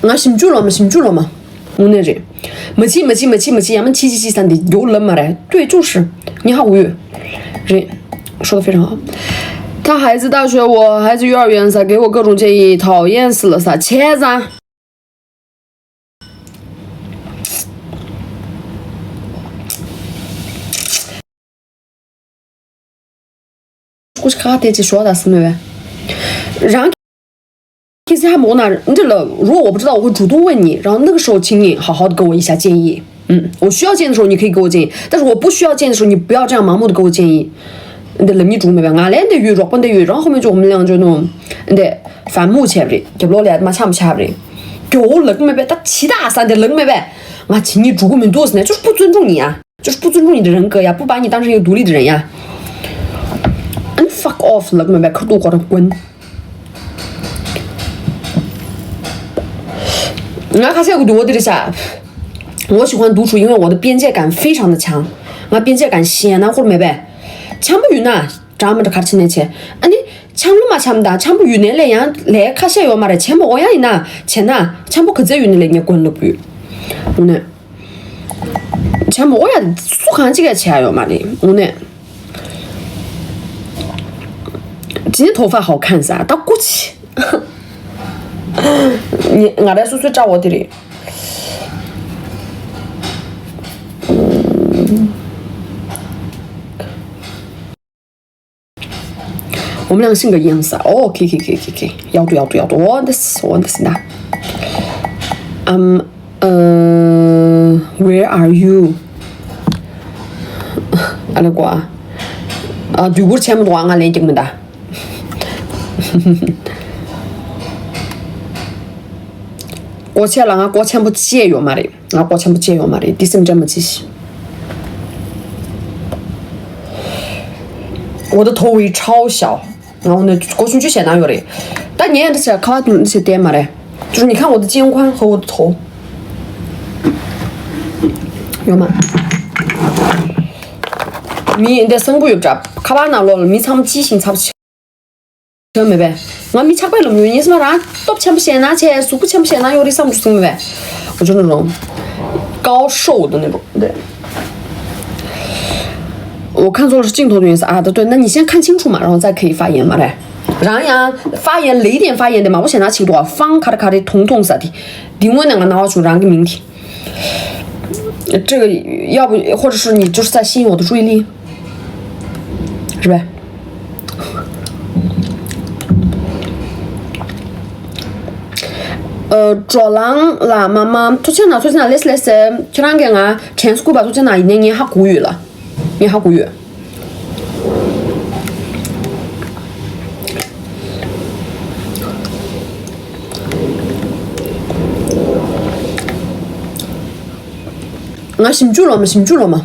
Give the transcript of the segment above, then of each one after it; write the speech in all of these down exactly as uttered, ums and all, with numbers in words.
ང་ཞིབ་འཇུག་ལོ་མ་ཞིབ་འཇུག་ལོ་མ། དངོས་གནས་རེད། མ་བྱེད་མ་བྱེད་མ་བྱེད་མ་བྱེད། ཡང་མ་བྱེད་བྱེད་བྱེད་ཟེར་འདི་མགྱོགས་ལབ་མ་རེད།对，就是你好无语。རེད།说得非常好。他孩子大学，我孩子幼儿园噻，给我各种建议，讨厌死了噻，切噻。 ཁོ་ཁ་ཁ་དེ་ཅི་ཞོག་ད་སི་མེད་བས། རང་ཁྱེད་ཚེ་ཧ་མོ་ན་འདི་ལ་如果我不知道我会主动问你，然后那个时候请你好好的给我一下建议。嗯，我需要建议的时候你可以给我建议，但是我不需要建议的时候你不要这样盲目的给我建议。འདི་ལབ་ཉེས་འགྲོ་མེད་པས། ང་ལན་འདི་ཡོད་རོགས་པ་འདི་ཡོད་རང་ཧོ་མེ་ཅོག་མི་ལང་ཅོ་ནོ། འདི་ཧྥན་མུ་བྱས་པ་རེད། རྒྱབ་ལོགས་ལས་མ་ཆམ་ཆ་པ་རེད། མགྱོགས་ལབ་མེད་པས། ད་ཇི་ད་ས་འདི་ལབ་མེད་པས། ང་ཇི་ཉིད་འགྲོ་གི་མི་འདུག་ཟེར་ནས་ཅོ་སྤུ་བཙོན་འགྲོ་ཉེ་ཡ། 就是不尊重你的人格呀，不把你当成一个独立的人呀。And fuck off，ལབ་མེད་པའི་ཁ་ཐུག་ཁོ་རང་滚། ང་ཁ་ཤས་ཀྱི་འདུག་འོ་དེ་རེད་ཤག 我喜欢独处，因为我的边界感非常的强。ང་边界感ཞན་ན་ཁོར་མེད་པས། འཆམ་པོ་ཡོད་ན་འདྲ་མི་འདྲ་གར་ཕྱིན་ནས་བྱས། ཨ་ནི་འཆམ་ལོ་མ་འཆམ་དང་འཆམ་པོ་ཡོད་ནའི་ལས་ཡང་ལས་ཁ་ཤས་ཡོད་མ་རེད། བྱས་མ་འོ་ཡ་ཡིན་ན་བྱས་ན་འཆམ་པོ་ག་ཚད་ཡོད་ནའི་ལས་ངས་གོན་ལུགས་ཡོད། འོ་ནས། བྱས་མ་འོ་ཡ་སུ་གང་ཅི་ག་བྱས་ཡོད་མ་རེད། འོ་ནས། 今天头发好看啥？ད་ཀུ་ཅི། ང་རའི་སོ་སོའི་སྐྲ་འོ་དེ་རེད། 我们两个性格一样啥？哦，OK，OK，OK，OK，OK，要读，要读，要读。我的是，我的是那。Um，呃，Where are you？ཨ་ལེ་ཀོ་ཨ། ཨ་དུས་འཁོར་ཆེན་མོ་འདུག་ང་ལན་རྒྱག་མི་འདའ། ཀོ་ཆེ་ལ་ང་ཀོ་ཆེན་པོ་ཅི་ཡོད་མ་རེད། ང་ཀོ་ཆེན་པོ་ཅི་ཡོད་མ་རེད། འདི་སེམས་ཁྲལ་མ་བྱེད་ཤིག 我的头围超小。ང་འོ་ན་ཀོ་ཆུང་ཆུང་བྱས་ན་ཡོད་རེད། ད་ངས་འདི་ཟེར་ཁ་བ་འདི་ཟེར་བལྟས་མ་རེད། 就是你看我的肩宽和我的头。ཡོད་མ། མི་འདི་གསང་པོ་ཡོད་འདྲ། ཁ་བ་ནང་ལོགས་ལ་མི་ཚང་མ་ཅི་ཞིང་ཚབ་ཆེ། ཁྱོད་མེད་པས། ང་མི་ཆགས་པའི་ལམ་ཡོད་ཡིན་སྨ་ར། སྟོབས་ཆེན་པོ་བཤད་ན་ཆེ། གཟུགས་པོ་ཆེན་པོ་བཤད་ན་ཡོད་རེད་བསམ་འགྲོ་སོང་མེད་པས། 我真的冷。高瘦的那种。对。我看错了，是镜头的颜色啊。对对，那你先看清楚嘛，然后再可以发言嘛嘞。然后呀，发言雷电发言的嘛，我现在气多方卡里卡里通通啥的，另外那个拿出让个明天。这个要不，或者是你就是在吸引我的注意力，是呗？ ཨ། གྲོ་ལང་ལ་མ་མ་ཐུགས་རྗེ་གནང་ཐུགས་རྗེ་གནང་ལེས་ལེས་ཟེར། ཁྱེད་རང་གིས་ང་དྲན་སྐུལ་བ་ཐུགས་རྗེ་གནང་ཡིན་ནའི་ངས་ཧ་གོ་ཡོད་ལ། ངས་ཧ་གོ་ཡོད། ང་ཞིབ་འཇུག་ལོ་མ་ཞིབ་འཇུག་ལོ་མ།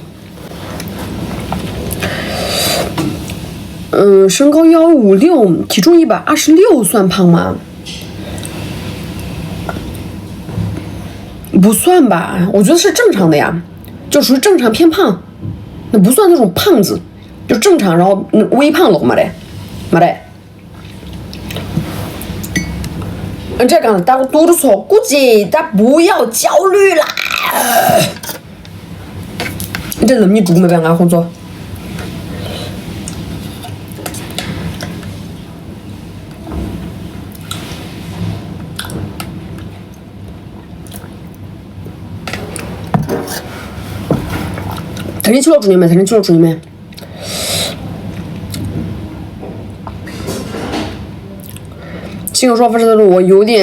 嗯，身高一五六，体重一百二十六，算胖吗？不算吧，我觉得是正常的呀，就属于正常偏胖，那不算那种胖子，就正常，然后嗯微胖了嘛嘞，嘛嘞。 这刚打嘟噜错，估计他不要焦虑啦。这人你住没办法工作。他人去了住你们，他人去了住你们。 ཤིང་རོ་ཕར་ཚུར་འོ་ཡོད་དེ།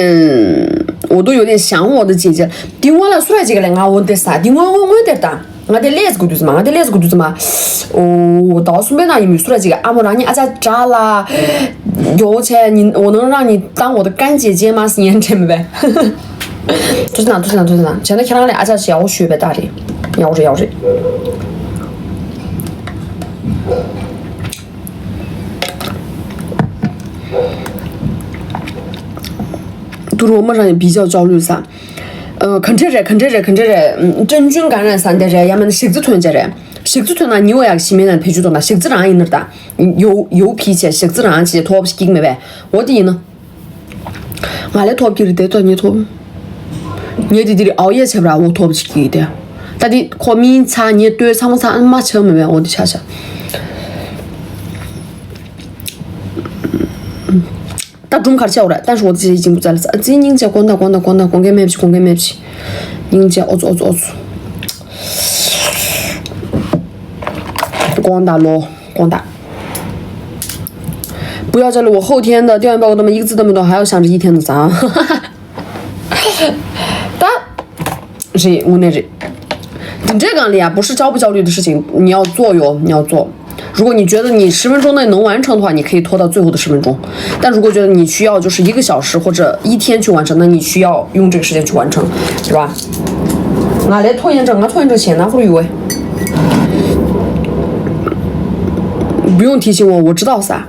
འོ་དུ་ཡོད་དེ་ཞང་འོ་དུ་ཅེ་ཅེ། དེ་སྔོན་ལ་སུ་ར་ཅིག་ལ་ང་འོ་དེ་ས་དེ་སྔོན་འོ་སྔོན་དེར་དང་། ང་དེ་ལས་དགོས་དུས་ཙམ་ང་དེ་ལས་དགོས་དུས་ཙམ། འོ་ཟླ་བ་གསུམ་པའི་ནང་ཡིན་མི་སུ་ར་ཅིག་ཨ་མོ་རང་ཉིད་ཨ་ཅག་དྲག་ལ། མགྱོགས་ཆེ་ཉིན་འོ་ནང་རང་ཉིད་བཏང་འོ་དུ་ཀན་ཅེ་ཅེ་མ་སི་ཉན་དྲན་མི་བས། ཐུགས་རྗེ་གནང་ཐུགས་རྗེ་གནང་ཐུགས་རྗེ་གནང་། བྱས་ན་ཁྱེད་རང་ལས་ཨ་ཅག་ཞེ་ཡག་པོ་ཞུས་པའི་རྟགས་རེད། ཡག་པོ་རེད་ཡག་པོ་རེད། དུ་རོ་མ་རང་ཡང་བི་ཅའོ་ཅའོ་ལུས་ས། ཨ། ག་འདྲ་རེད་ག་འདྲ་རེད་ག་འདྲ་རེད། ཨམ། ཀྲན་ཅུན་ག་རེ་ས་འདི་རེད། ཡ་མ་ནི་ཞིག་རྩི་ཐོན་ཅེ་རེད། ཞིག་རྩི་ཐོན་ན་ཉི་འོ་ཡག་ཞི་མེད་ན་བེད་སྤྱོད་ཐོན་ན་ཞིག་རྩི་རང་ཡིན་ནར་ད། ཡོ་ཡོ་ཕི་ཆེ་ཞིག་རྩི་རང་ཆེ་ཐོབ་ཞིག་མེད་པས། འོ་དེ་ཡིན་ན། ང་ལས་ཐོབ་ཀྱི་རེད་དེ་ཐོབ་ཉེ་ཐོབ། ངས་དེ་དེ་རིང་ཨའོ་ཡེ་བྱས་པ་ར་འོ་ཐོབ་ཅིག་གིས་དེ། ད་དེ་ཁོ་མིན་ཚ་ངས་ལྟོས་ཚང་མ་ཚང་མ་ཆགས་མེད་པའི་འོ་དེ་ཆགས་ཆགས། ད་སྒྲུང་གར་ཆགས་འོ་ར་ད་ཞོག་དེ་ཅིག་འབུ་ཙ་ལ་ཙ་ཙི་སྙིང་རྗེ་དགོངས་དག་དགོངས་དག་དགོངས་དག་དགོངས་མཁན་མེད་པ་ཅིག་དགོངས་མཁན་མེད་པ་ཅིག་སྙིང་རྗེ་ཨོ་ཙོ་ཨོ་ཙོ་ཨོ་ཙོ། དགོངས་དག་ལོ་དགོངས་དག 不要叫了，我后天的电饭煲都没一个字都没动，还要想着一天的早。ད་རེད་དངོས་གནས་རེད། འདི་འདྲའི་སྒང་ལ་ཡ་不是焦不焦虑的事情，你要做哟，你要做。如果你觉得你十分钟内能完成的话，你可以拖到最后的十分钟。但如果觉得你需要就是一个小时或者一天去完成，那你需要用这个时间去完成，是吧？俺来拖延症，俺拖延症显然会有哎。不用提醒我，我知道噻。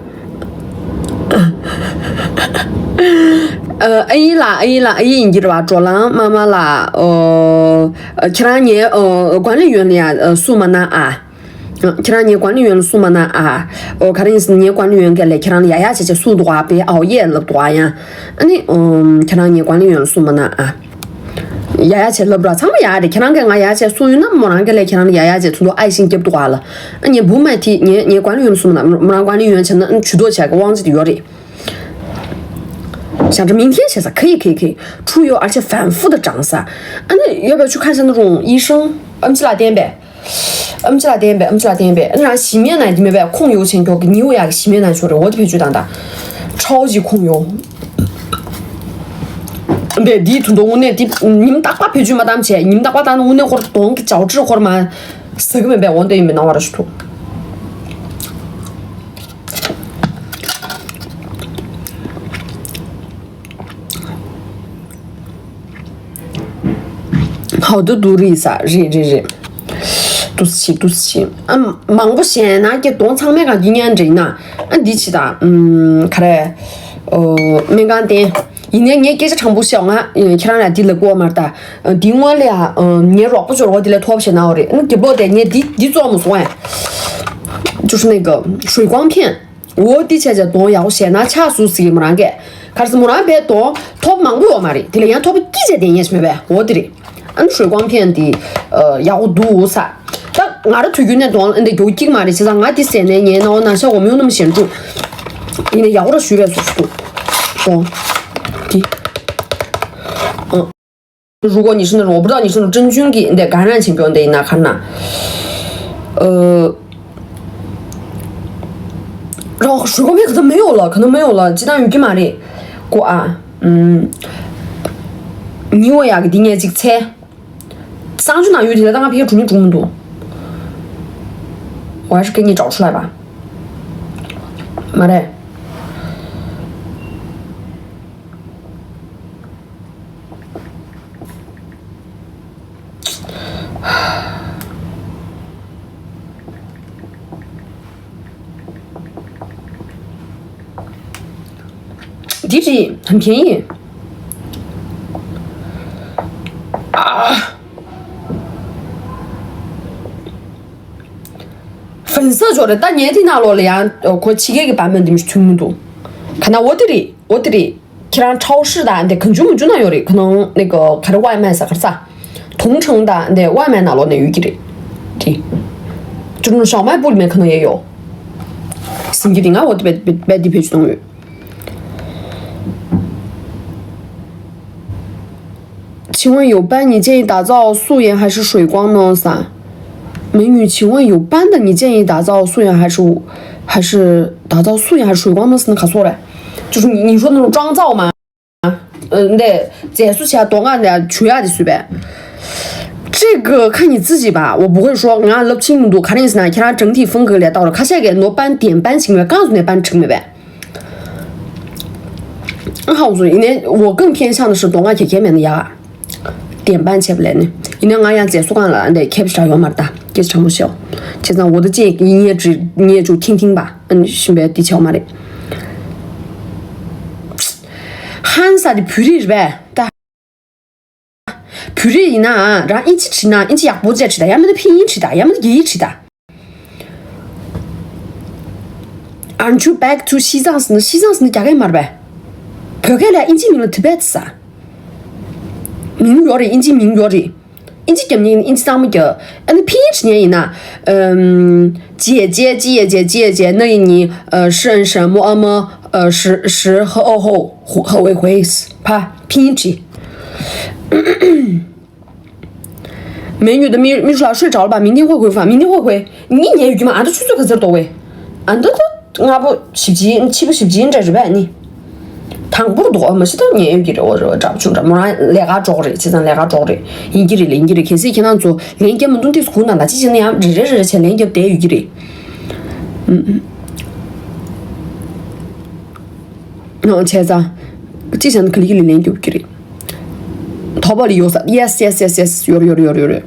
ཨ་ཡིན་ལ་ཨ་ཡིན་ལ་ཨ་ཡིན་གྱི་རེད་བ། འགྲོ་ལང་མ་མ་ལ་ཨོ། ཁྱེད་རང་ངའི་ཨོ་管理员ལ་ཡ་གསུངས་མ་ན་ཨ། ཁྱེད་རང་ངའི་管理员ལ་གསུངས་མ་ན་ཨ། ཨོ་ག་རེ་ཡིན་ཟེར་ངའི་管理员ག་ལས་ཁྱེད་རང་ལ་ཡ་ཡ་བྱས་བྱས་གསུངས་འདུག་ཨ། པའི་ཨའོ་ཡེ་ལབ་འདུག་ཨ་ཡང་། ཨ་ནི་ཨོ་ཁྱེད་རང་ངའི་管理员ལ་གསུངས་མ་ན་ཨ། ཡ་ཡ་བྱས་ལབ་ར་ཚང་མ་ཡ་རེད། ཁྱེད་རང་གིས་ང་ཡ་བྱས་གསུངས་ཡོད་ན་མོ་རང་ག་ལས་ཁྱེད་རང་ལ་ཡ་ཡ་བྱས་ཚུར་འདུག་ཨ་ཡེ་ཤིང་རྒྱབ་འདུག་ཨ་ལ། ཨ་ངའི་བུ་མ་དེ་ངའི་ངའི་管理员ལ་གསུངས་མ་ན་མོ་རང་管理员བྱས་ན་ཨ་ཇུས་གཏོགས་བྱས་གི་དབང་ཆ་དེ་ཡོད་རེད། 想着明天写啥，可以可以可以，出油而且反复的长啥。啊，那要不要去看一下那种医生？嗯，去哪点呗？嗯，去哪点呗？嗯，去哪点呗？那啥，洗面奶你没呗？控油前给我给你我呀，洗面奶说的，我就别去当当。超级控油。对，第一桶的我那第，你们大把别去嘛，当前你们大把当的我那会儿懂给脚趾会儿嘛，十个没呗，我得没拿我的石头。 ཧའོ་ཏུ་ཏུ་རི་ས་རེད་རེད་རེད། ཏུ་སི་ཏུ་སི། ཨ་མང་པོ་བཤད་ན་ཀྱེ་གདོང་ཚང་མའི་གང་གི་ཉན་འདྲེ་ན། ཨ་འདི་ཅི་ད་ཨུམ་ག་རེ། ཨོ་སྨན་ཁང་བསྟན། ཡིན་ནའི་ངས་སྐད་ཆ་དྲང་པོ་བཤད་ང་ཁྱེད་རང་ལ་འདི་ལབ་དགོས་མ་རེད་ད། འདི་སྔོན་ལ་ཡ་ངའི་རོགས་པ་ཅོ་རོགས་འདི་ལ་ཐོབ་བྱས་ན་འོ་རེད། ཨ་རྒྱབ་ལོག་དེ་ངས་འདི་འདི་བཙོང་མ་སོང་ཨ། 就是那个水光片。 འོ་དེ་བྱས་བྱས་གདོང་ཡག་པོ་བྱས་ན་ཆགས་སུ་ཟིག་མོ་རང་གས། ག་རེ་ཟེར་མོ་རང་པའི་གདོང་ཐོབ་མང་པོ་ཡོད་མ་རེད། དེ་ལ་ཡང་ཐོབ་སྐྱིད་བྱས་དེ་ངས་ཞིམ་པས་འོ་དེ་རེད། ཨ་ནི་水光片དེ་ཡག་པོ་འདུག་ས། ད་ང་ར་དུས་རྒྱུན་ནས་གདོང་འདི་རྒྱུ་སྐྱིད་མ་རེད་བྱས་ཙང་ང་དེ་ཟས་ནས་ངའི་ནང་ན་ཤ་འོ་མི་ཡོང་ནམ་ཞེན་འདུག་ཡིན་ནས་ཡག་པོ་ར་ཞུས་པས་སུ་ཞུ་འདུག་གདོང་དེ། 如果你是那种，我不知道你是那种真菌给你的感染性比较的那看呐，呃，然后水果面可能没有了，可能没有了，鸡蛋与金玛丽，果啊，嗯，你我呀个第二季菜，上去哪有的，当然别煮你煮不多，我还是给你找出来吧，妈嘞。 འདི་རེད། 很便宜。啊。 粉色ཅོག་རེད། ད་ངའི་དེ་ནང་ལོགས་ལ་ཡང་ཁོ་ཕྱི་རྒྱལ་གྱི་版本འདི་མི་ཐུན་མི་འདུག་ག་ན་འོ་དེ་རེད། འོ་དེ་རེད། ཁྱེད་རང་超市དང་འདི་གང་བྱུང་མང་བྱུང་ན་ཡོད་རེད།可能那个 ག་རེ་外卖ཟ་ག་རེ་ཟ། 同城དང་འདི་外卖ནང་ལོགས་ནས་ཡོད་ཀྱི་རེད། དེ།这种小卖部里面可能也有。 ཟིན་གྱི་རེད། ང་འོ་དེ་བས་བས་དེ་བེད་སྤྱོད་གཏོང་ཡོད། 请问有斑，你建议打造素颜还是水光呢？啥？美女，请问有斑的，你建议打造素颜还是还是打造素颜还是水光呢？是那卡索嘞？就是你你说那种妆造吗？嗯，对，这素颜多俺的主要的随便。这个看你自己吧，我不会说俺拉不清楚，看你是哪，看整体风格来到了，看下个挪斑点斑行为，告诉你斑成没呗。 好，所以呢，我更偏向的是东啊，甜甜面的呀，点斑切不来呢。因为俺家在苏干了，那切不上有嘛的，就是尝不消。现在我的建议你也只你也就听听吧，嗯，先别地球嘛的。汉啥的不是呗，但 བོད་རིགས་ཡིན་ན་རང་ཨིན་ཇི་བྲིས་ན་ཨིན་ཇི་ཡག་པོ་བྱས་བྲིས་ད། ཡང་མིན་ན་ཕིན་ཡིན་བྲིས་ད། ཡང་མིན་ན་རྒྱ་ཡིག་བྲིས་ད། Aren't you back to 西藏 ཟེར་ན་西藏 ཟེར་ན་རྒྱ་སྐད་མ་རེད་པས། བོད་སྐད་ལ་ཨིན་ཇི་མིང་ལ་Tibet ཟེར། མིང་ཡོད་རེད། ཨིན་ཇིའི་མིང་ཡོད་རེད། ཨིན་ཇི་རྒྱབ་ཉན་ཨིན་ཇི་གཙང་མ་རྒྱབ། ཨ་ནི་ཕིན་ཡིན་བྲིས་ཉན་ཡིན་ན། ཨམ། 姐姐姐姐姐姐 那一年呃是什么么呃十十后后后尾回 ཕ་ཕིན་ཡིན་བྲིས། 美女的秘秘书老师找了吧？明天会回复啊，明天会回。你ཉན་ཡོད་ཀྱི་མ། ཨ་འདྲ་ཆུ་ཚོད་ག་ཚོད་འདུག་བས། ཨ་འདྲ་ད་ལྔ་པོ་བཞི་བཅུ་ཕྱི་པོ་བཞི་བཅུ་འདྲ་རེད་པས་ནི། དང་པོར་འདུག་ཨ། མ་གཞི་ད་ཉན་ཡོད་ཀྱི་རེད། འོ་རེད། འདྲ་པོ་ཆུང་འདྲ་མོ་རང་ལས་ཀ་འགྲོ་གི་རེད། བྱས་ཙང་ལས་ཀ་འགྲོ་གི་རེད། ཡིན་གྱི་རེད་ལ། ཡིན་གྱི་རེད། གལ་སྲིད་ཁྱེད་རང་ཚོ་ལན་རྒྱབ་མ་འདུག་ཏིས་གུ་ན་ལ་ཅི་བྱས་ན་ཡང་རེ་རེ་རེ་རེ་བྱས་ལན་རྒྱབ་བསྡད་ཡོད་ཀྱི་རེད། ཨུམ་ཨུམ། ཨོ་བྱས་ཙང་ཅི་བྱས་ན་ག་ལི་གི་ལི་ལན་རྒྱབ་ཀྱི་རེད། ཐོ་པ་ལི་ཡོད་ས། Yes yes yes yes. ཡོད་རེད་ཡོད་རེད་ཡོད་རེད་ཡོད་རེད།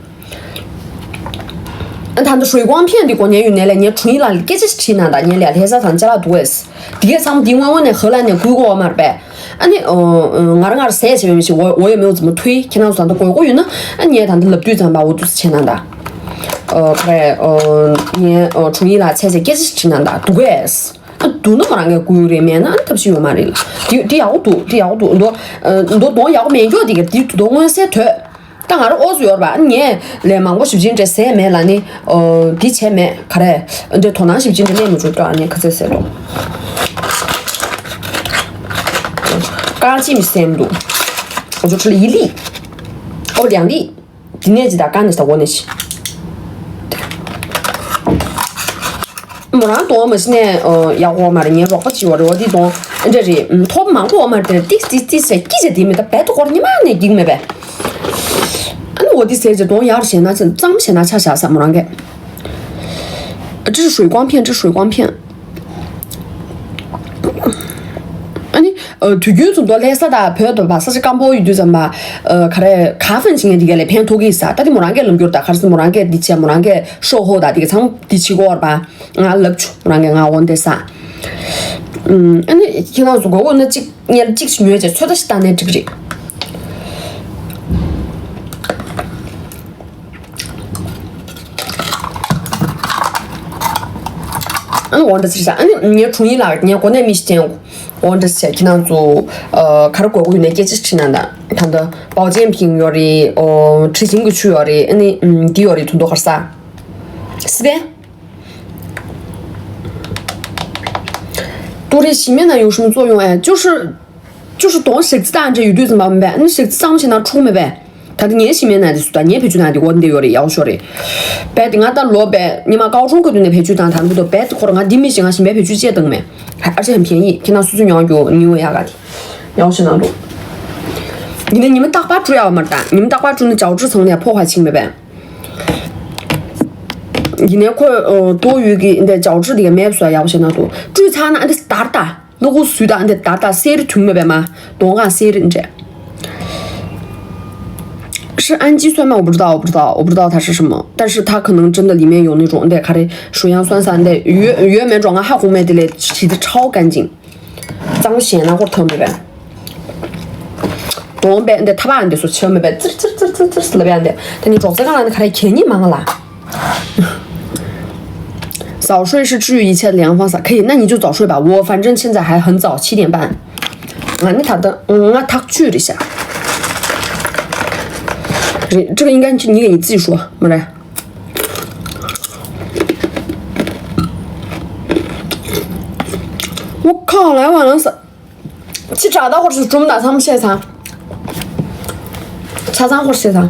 ཨ། ད་ལྟ་水光片འདི་གོ་ཉན་ཡོད་ནས་ལས། ངས་དྲུང་ཡིག་ལ་སྐད་ཆ་ཞིག་དྲིས་ན་ད། ངས་ལས་ལྷ་ས་དང་ཅ་ལག་འདུག་གས། དེ་གས་ཚང་མ་འདི་སྔོན་སྔོན་ནས་ཧ་ལ་ནས་བསྐུལ་གོ་བ་མ་རེད་པས། ཨ་ནི་ཨོ་ང་རང་ང་རང་ཟས་བྱས་པའི་མི་ཞིག་འོ་འོ་ཡོད་མེད་འོ་ཙམ་མ་ཐུས། ཁྱེད་རང་ཚོ་ད་ལྟ་དགོས་མཁོ་ཡོད་ན། ཨ། ངས་ད་ལྟ་ལབ་དུས་ཙམ་པ་འོ་འདུག་སེ་བྱས་ན་ད། ཨོ་ག་རེ། ཨོ་ངས་ཨོ་དྲུང་ཡིག་ལ་ཚད་ཚད་སྐད་ཆ་ཞིག་དྲིས་ན་ད་འདུག་གས། ཨ། འདུག་ན་ང་རང་གིས་བསྐུལ་རེད། མེད་ན་ཐབས་ཤེས་ཡོད་མ་རེད་ལ། འདི་འདི་ཡག་པོ་འདུག་འདི་ཡག་པོ་འདུག་འདུག་ཨ། འདུག་གདོང་ཡག་པོ་མེད་འགྱོ། འདི་ག་འདི་འདུག་མངོན་གསལ་དོད། ད་ང་རང་ཨོ་ཙི་ཡོད་རེད་པ། ངས་ལས་མང་པོ་ཞིབ་ཅིང་འདྲ་ཟས་མེད་ལ་ནི། ཨོ་འདི་བྱས་མེད། ག་རེ། འདྲ་དོ་སྣང་ཞིབ་ཅིང་འདྲ་གནས་མི་བྱུང་། ད་ངས་ག་ཚོད་ཟས་འདུག་ཀང་ཅི་མི་སེམས་འདུག་འོ་ཅོ་ཁྲི་ལ་ཡི་ལི། ཨོ་ལིང་ལི། འདི་ནས་ཅི་ད་ཀ་ནས་ད་འོ་ནས་ཅི། མོ་རང་གདོང་མ་གཞི་ནས་ཨོ་ཡག་པོ་མ་རེད། ངའི་རོགས་པ་ཅིག་ཡོད་རེད། འོ་འདི་གདོང་འདྲ་རེད། ཐོབ་མང་པོ་འོ་མ་རེད། ཏིག་ཏིག་ཏིག་ཟེར་སྐྱིད་ཟེར་དེ་མི་ད་བད་དུ་སྐོར་ཉི་མ་ནས་འགྱིག་མེད་པས། ཨ་ནི་འོ་འདི་ཟེར་ཅི་གདོང་ཡག་རེད་ཟེར་ན་ཅི་གཙང་མ་ཟེར་ན་ཆ་བཞག་ས་མོ་རང་གས། ཨ། 这是水光片，这是水光片。 ཨ་ནི་ཨ་དུས་རྒྱུན་དུ་མདོ་ལྷ་ས་དང་བོད་དུ་བ་ས་ཆ་སྐམ་པོ་ཡོད་དུས་ཙམ་པ། ཨ། ག་རེ་ཁ་ཧྥན་ཆིང་ཡ་འདི་ག་ལས་ཕན་ཐོགས་ཀྱི་ས། ད་དེ་མོ་རང་གས་ལབ་རྒྱུར་ད་ག་རེ་ཟེར། མོ་རང་གས་འདི་བྱས། མོ་རང་གས་ཧྲོ་ཧོ་ད་འདི་ག་ཚང་འདི་བྱེད་ཀྱི་ཡོད་རེད་པ། ང་ལབ་བྱུང་། མོ་རང་གས་ང་འོ་འདི་ཟ། ཨ་ནི་ཁྱེད་རང་ཚོ་དགོས་མཁོ་ན་གཅིག་ངས་གཅིག་ཉོས་བྱས་ཚོད་ལྟ་ཞིག་བཏང་ནས་འགྲིག་རེད། ཨ་ནི་འོ་འདྲ་ཟེར་ས། ཨ་ནི་ངའི་དྲུང་ཡིག་ལགས་ངའི་གོ་གནས་མི་ཞིག་ཅན། འོ་འདྲ་ཟེར། ཁྱེད་རང་ཚོ་ཨ་ག་རེ་དགོས་མཁོ་ཡོད་ན་སྐད་ཆ་དྲིས་ན་ད། ད་ལྟ་པའོ་ཅན་ཕིང་ཡོད་རེད། ཨོ་དྲི་ཞིམ་གྱི་ཆུ་ཡོད་རེད། ཨ་ནི་འདི་ཡོད་རེད། དུང་མདོག་དཀར་ས། སི་པན། 都是洗面奶有什么作用哎？就是 就是གདོང་ཞག་རྩི་དང་འདྲ་ཡོད་དུས་ཙམ་པ་མེད་པས། ཨ་ནི་ཞག་རྩི་གཙང་མ་བྱས་ན་འཁྲུག་མེད་པས། ད་ལྟ་ངའི་ཞི་མི་ན་དེ་སུ་ད་ངའི་བེད་སྤྱོད་ན་དེ་འོ་འདི་ཡོད་རེད། ཡག་ཤོས་རེད། བས་དེ་ང་ད་ལོ་བས་ཉི་མ་ཀའོ་ཁྲུང་ཁ་དུས་ནས་བེད་སྤྱོད་དང་ད་འདི་དོ་བས་དེ་ཁོ་རང་ང་འདི་མི་ཞིག་ང་ཞི་མི་བེད་སྤྱོད་བྱས་བཏང་མེད། ཨར་ཅི་ཧམ་ཕན་ཡིན། ཁྱེད་རང་སུ་སུ་མྱོང་རྒྱུ་ཉིའུ་ཡག་ག་དེ་ཡག་ཤོས་ན་འདུག་ཡིན་ན་ཉི་མ་རྟག་པར་བཀྲུ་ཡག་མ་རེད། ད་ཉི་མ་རྟག་པར་བཀྲུ་ན་ཅའོ་ཀྲི་ཚང་ནས་ཕོ་ཁ་ཆིང་མེད་པས། ཡིན་ནའི་ཁོས་ཏོ་ཡུལ་གྱི་འདི་ཅའོ་ཀྲི་དེ་ག་མེད་བཟོ་ཡག་པོ་བྱས་ན་འདུག་བཀྲུས་ཚར་ན་ཨ་འདི་དར་ད། 那个水的，那个大大塞的全部白吗？东岸塞的这。是安吉酸吗？我不知道，我不知道，我不知道它是什么，但是它可能真的里面有那种，那个水杨酸啥的，原原没装啊，还后面的嘞，洗的超干净，脏钱那会儿特别白。东北的他爸的说千没白，滋滋滋滋滋滋了白的，但你装这个了，你看来便宜嘛啦。 早睡是治愈一切的良方撒，可以，那你就早睡吧。我反正现在还很早，七点半。啊，你他的，嗯，我他去一下。这这个应该你你给你自己说，没人。我靠，来晚了三 去找到或者是中大他们现场，茶商或者现场，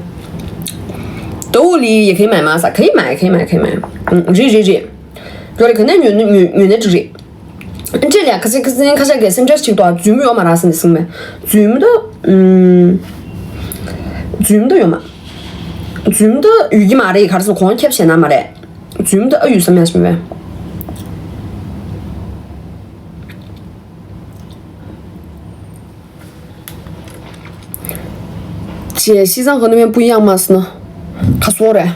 都里也可以买吗？啥可以买，可以买，可以买。嗯，热热热，热的肯定有有有那热。这里啊，可是可是可是给生这情况，全部有马拉松的生呗，全部的嗯，全部都有嘛，全部都有一马的，可是光贴不显那么的，全部都有什么什么。 ཅེས་西藏和那边不一样吗？是呢。ཁ་སོ་རེད།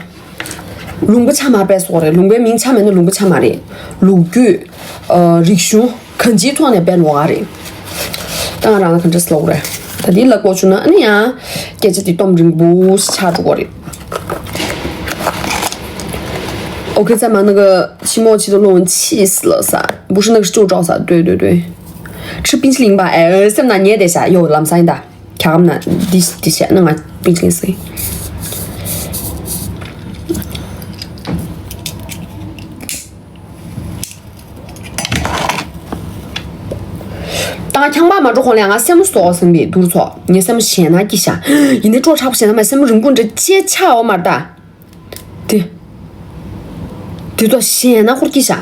ལུང་པ་ཆ་མ་པའི་སོ་རེད། ལུང་པའི་མིང་ཆ་མེད་ན་ལུང་པ་ཆ་མ་རེད། ལོ་རྒྱུས། ཨ། རིག་གཞུང་གང་ཅིའི་ཐོག་ནས་པའི་ལོ་ག་རེད། ད་ང་རང་ལ་ག་འདྲ་སེ་ལབ་དགོས་རེད། ད་འདི་ལབ་དགོས་བྱུང་ན་ཨ་ནི་ཡང་སྐད་ཆ་འདི་སྟོབས་རིང་པོ་ཞིག་ཆགས་འགྲོ་གི་རེད། OK，再忙那个期末期的论文气死了噻，不是那个是旧招噻，对对对，吃冰淇淋吧，哎，呃，སེམས་ན་ཉལ་བསྡད་ཤག་ཡོ་ལམ་སང་ཡིན་ད། ཁྱ་གམ་ན་འདི་འདི་བྱས་ན་ང་ 毕竟是。ད་ང་ཁྱང་པ་མ་འགྲོ་གོང་ལ་ང་སེམས་སོགས་སེམས་པའི་དུར་ཚོགས་ངའི་སེམས་ཞེ་ན་སྐྱིད་ཤ། ཡིན་ནའི་སྤྲོ་ཆགས་པོ་ཞེ་ན་མ་སེམས་རིང་པོ་འདྲ་ཅེ་ཆ་འོ་མར་ད། དེ། དེ་ཚོ་ཞེ་ན་ཧོར་སྐྱིད་ཤ།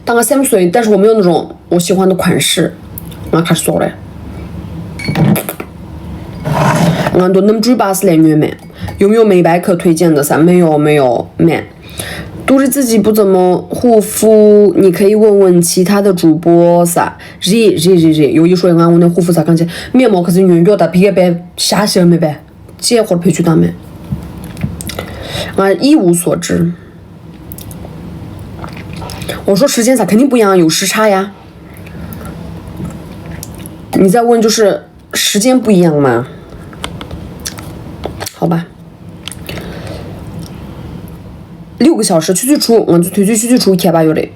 ད་ང་སེམས་སོ་ཡིན་ད་རོ་མེའོ་ནི་རོང་འོ་ཤི་ཧོན་ནི་ཁོན་ཧྲི། ང་ཁར་སོག་རེད། ང་འདོ་གནམ་གྲུའི་པ་སི་ལས་ཉོས་མེད། 有没有美白可推荐的 ས 没有没有 མེད། 杜丽自己不怎么护肤，你可以问问其他的主播 ས། རེད་རེད་རེད་རེད། 有一说一，ང་དངོས་གནས护肤 ས་གང་བྱས་面膜 ག་ཚོད་ཉོས་མགྱོགས་དང་ཕི་གའི་པའི་ཞག་ཞག་མེད་པས། ཅེས་ཧོར་བེད་སྤྱོད་བཏང་མེད། ང་一无所知。我说时间 ས 肯定不一样，有时差呀。你在问就是时间不一样嘛？好吧。六个小时去去出，我就去去去去出开吧，有嘞。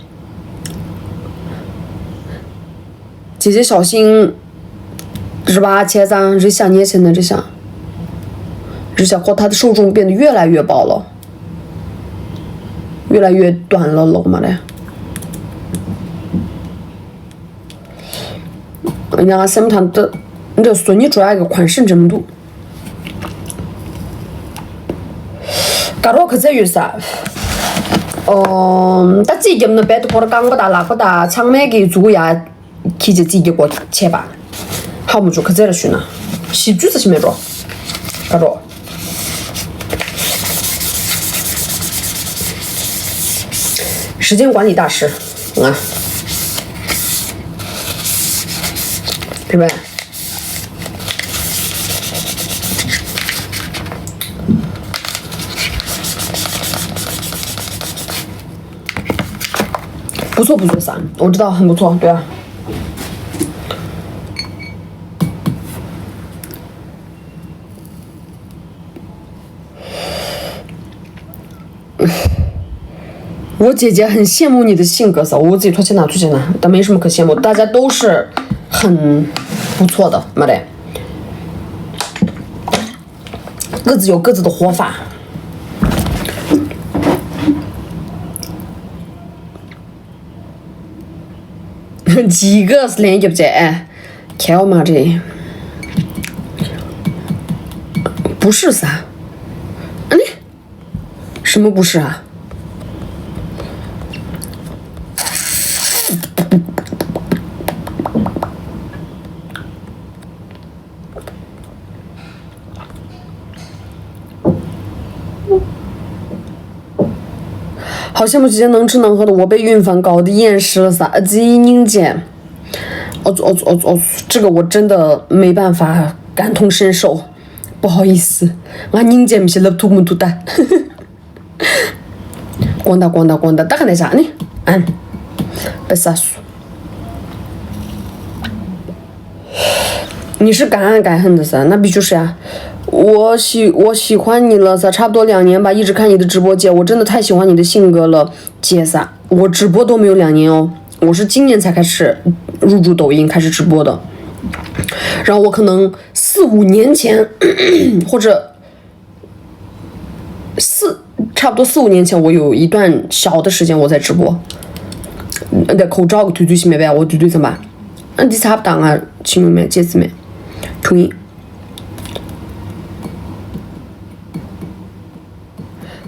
姐姐小心，是吧？切赞，这下年轻的这下，这下过他的受众变得越来越薄了，越来越短了，老嘛嘞。 ང་སེམས་ཐང་དུ་འདི་སོ་ཉི་བྲོ་ཡག་གི་款式འགྲིམ་འདུག་དཀར་རོ་ག་ཚད་ཡོད་ས། ཨོ། ད་རྩིས་རྒྱབ་ན་བེད་ཕོར་རྐང་པ་དང་ལག་པ་དང་ཚང་མའི་གི་མཛུ་གུ་ཡ་ཁྱི་ཅེ་རྩིས་རྒྱབ་གོ་ཆད་པ། ཧ་མུ་ཅོ་ག་ཚད་ར་ཞུ་ན། བཞི་བཅུ་ཙམ་ཞིག་མེད་འགྲོ། དཀར་རོ། 时间管理大师。 ང་། 对吧？ 不错不错，三，我知道很不错，对啊。 我姐姐很羡慕你的性格噻，我姐托起拿托起拿，但没什么可羡慕，大家都是很不错的，妈的，各自有各自的活法。几个是连接不在，哎，开我妈这，不是啥，嗯。 什么不是啊？ 好羡慕姐姐能吃能喝的，我被孕房搞得厌食了撒，呃，鸡宁姐。哦哦哦哦，这个我真的没办法感同身受，不好意思，我宁姐没是勒图木图蛋。 光大光大光大，大概那啥呢？嗯，被杀死。你是敢爱敢恨的噻，那必就是呀。我喜我喜欢你了噻，差不多两年吧，一直看你的直播间，我真的太喜欢你的性格了，姐噻。我直播都没有两年哦，我是今年才开始入驻抖音，开始直播的。然后我可能四五年前或者 四，差不多四五年前，我有一段小的时间我在直播。嗯，对，口罩个推推是没办法，我推推怎么办？嗯，你差不多啊，请问没，这次没，同意。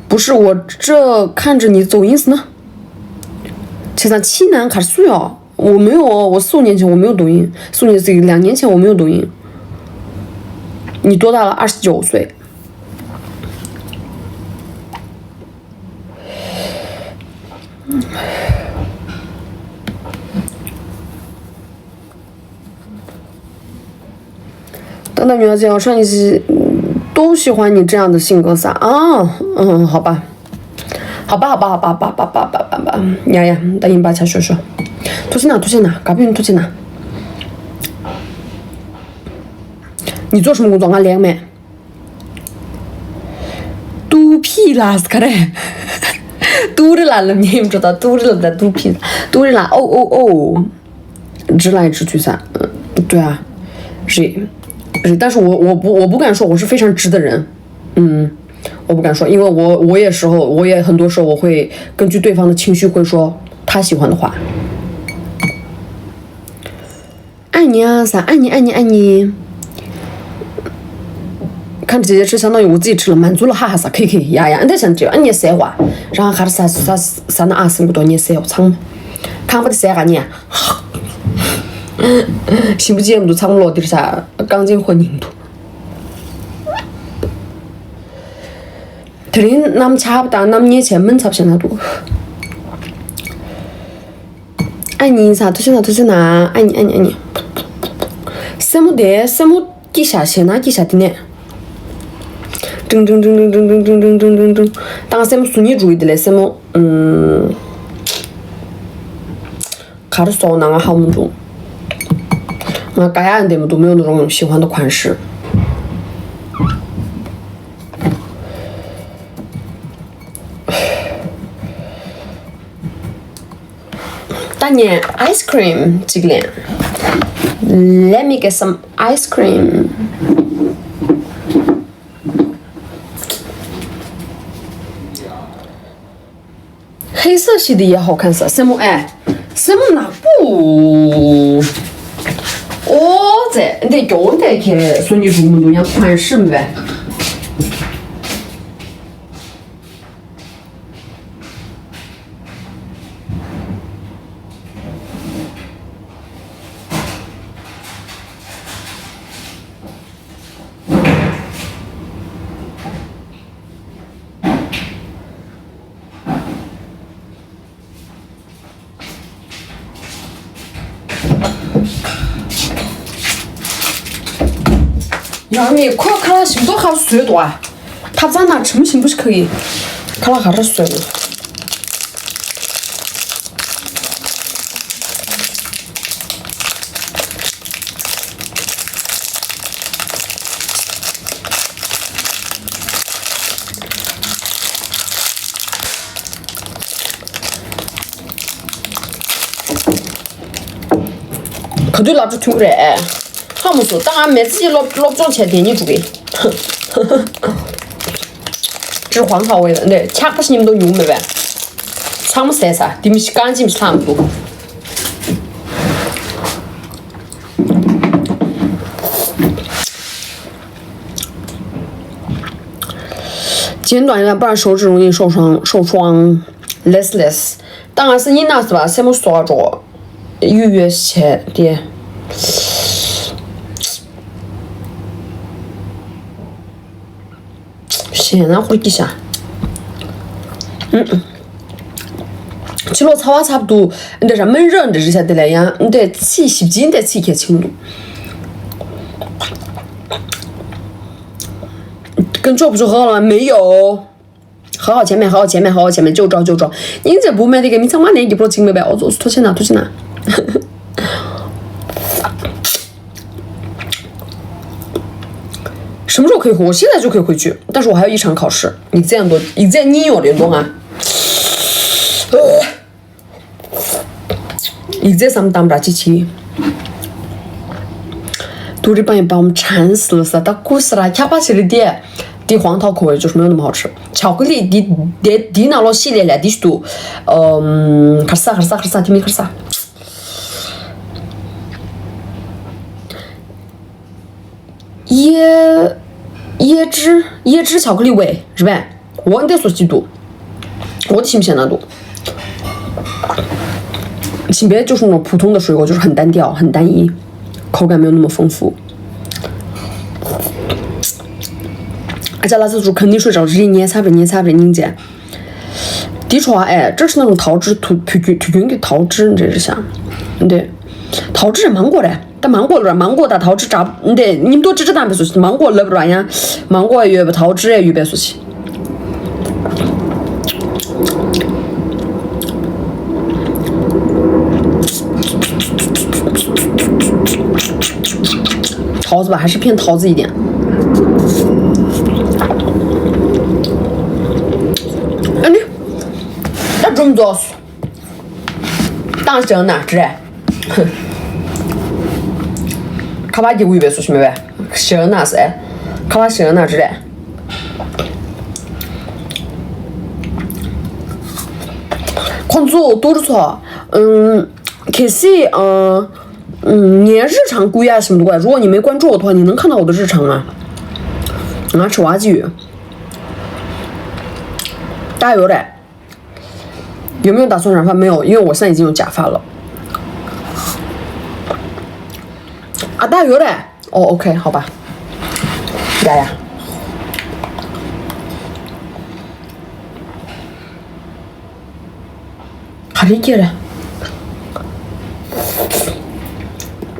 不是，我这看着你抖音是呢，现在七男还是谁啊？我没有哦，我四五年前我没有抖音，四五年这个两年前我没有抖音。你多大了？二十九岁。 等等，女儿姐，我说你是都喜欢你这样的性格噻啊？嗯，好吧，好吧，好吧，好吧，好吧，好吧，好吧，好吧，呀呀，答应吧，巧说说，突进哪，突进哪，搞不定，突进哪。你做什么工作？俺连没。 肚皮啦是可嘞，肚里啦了，你也不知道肚里了的肚皮，肚里啦，哦哦哦，直来直去噻，嗯，对啊，是，但是我我不我不敢说我是非常直的人，嗯，我不敢说，因为我我也时候我也很多时候我会根据对方的情绪会说他喜欢的话。爱你啊，啥？爱你，爱你，爱你。看着姐姐吃，相当于我自己吃了，满足了，哈哈，啥？K K，呀呀，你在想这，哎，你谁话？然后还是啥啥啥那啊，什么多你谁话，唱，看我的谁话你？行不见不唱落地啥，钢筋混凝土。དེ་རིང་གནམ་ཆར་དང་གནམ་ཉེ་བྱས་མིན་ཚབ་བྱས་ན་འདུག་ཨ་ནི་ས་ཐུ་ཆེ་ན་ཐུ་ཆེ་ན། ཨ་ནི་ཨ་ནི་ཨ་ནི། སེན་མོ་དེ་སེན་མོ་སྐྱི་ཤ་ཞེ་ན་སྐྱི་ཤ་དེ་ནས། ཀྲིང་ཀྲིང་ཀྲིང་ཀྲིང་ཀྲིང་ཀྲིང་ཀྲིང་ཀྲིང་ཀྲིང་ཀྲིང་། ད་ང་སེན་མོ་ཟུ་ཉི་འགྲོ་གི་དེ་ལས་སེན་མོ། ཨུམ། ག་རེ་སོང་ན་ང་ཧ་མ་འདུག་ང་ག་ཡ་འདེམས་མི་འདུག་མེད་ནོ་རོང་喜欢的款式། ད་ངས་ice cream གཅིག་ལེན། Let me get some ice cream. 黑色系的也好看是吧？什么哎？什么那不？哦，这你得用得去，说你入门都要款式呗。 ཡང་ནི་ཁོ་ཁ་ལག་ཞིམ་ཏོག་ཁ་བཟོས་འདུག་ཨ། ཐབ་ཚང་ནང་དྲི་མ་ཞིམ་པོ་ཞིག་ཁ་གི། ཁ་ལག་ག་རེ་བཟོས་ནས། ག་དུས་སློབ་གྲྭ་ཐོན་གི་རེད། ཧ་མ་སོང་། ད་ང་མེ་ཙི་སློབ་སློབ་སྦྱོང་བྱས་དེ་ཉིད་འགྲོ་གི། ཀྲི་ཧོང་ཧའོ་ཝེ་ནས་ཆག་པ་ཞིམ་མདོག་ཉུང་མེད་པས། ཚང་མ་ཟས་ས་དེ་མི་ཤི་རྐང་ཅིམ་ཤི་ལྷམ་འདུག་ཅན་དང་ཡང་པར་ཞོར་ཅི་རུང་ཡིན་ཧྲོག་ཧྲོང་ཧྲོག་ཧྲོང་ལེས་ལེས། ད་ང་སི་ཉིན་ན་སི་བ་སེ་མོ་སོ་བ་འགྲོ། གཡུ་ཡོད་བྱས་ཏེ། ཞེ་ན་ཧོར་གྱི་ཤ། ཕྱི་ལོགས་ཚ་བ་ཚབ་ཏུ་འདི་ར་མིན་ར་འདི་རི་ཤ་དེ་ལ་ཡང་འདི་ཚི་ཞིབ་ཅིང་འདི་ཚི་གལ་ཆེན་འདུག 跟这不是喝了没有？好好前面，好好前面，好好前面，就照就照。您这不卖这个，你怎么连一波青没白？我做拖欠了，拖欠了。什么时候可以回？我现在就可以回去，但是我还有一场考试。你这样多，你这样你有点多啊。 ཡིག་ཚད་བསམ་སྟངས་ར་ཅི་ཆི། 都是半夜把我们馋死了，ད་ཀུ་སི་ར་ཁྱག་པ་ཞིག་རེད་དེ། དེ་黄桃口味就是没有那么好吃。巧克力的的的那老系列来的是都，嗯，卡萨卡萨卡萨，提米卡萨。 椰椰汁椰汁巧克力味是吧？我得说几度，我挺喜欢那度。性别就是那种普通的水果，就是很单调、很单一，口感没有那么丰富。而且拉斯叔肯定睡着了，直接捏擦呗，捏擦呗，宁姐。的确啊，哎，这是那种桃汁，土土土土的桃汁，你这是想，对，桃汁芒果嘞。 ད་མང་པོ་ལ་མང་པོ་དང་ཐའོ་ཅི་འདྲ་འདི་མཉམ་དུ་ཅི་ཅི་དང་བས་སུ་མང་པོ་ལབ་ར་ཡང་མང་པོ་ཡོད་པ་ཐའོ་ཅི་རེ་ཡོད་པས་སུ་ཅི། ཐའོ་ཅི་བ་ཧ་ཤི་ཕན་ཐའོ་ཅི་ཡི་དེ། ཨ་ནི་ད་སྒྲུང་རྫོགས། 当真呢，这。卡巴给我预备出去没呗？ ཞེ་ན་ཟེར། ཁ་བ་ཞེ་ན་རེད། ཁོང་ཚོ་ཏུར་ཚོ། ཨུམ། གལ་སྲིད། ཨ། ངའི་日常 བསྐུར་ཡག་ཞིག་འདུག་ག 如果你没关注我的话，你能看到我的日常吗？ང་དྲི་བ་ཅིག་ཡོད། ད་ཡོད་རེད། 有没有打算染发？没有，因为我现在已经有假发了。啊，ད་ཡོད་རེད། 哦，OK，好吧。ཡ་ཡ། ག་རེ་སྐྱེ་རེད།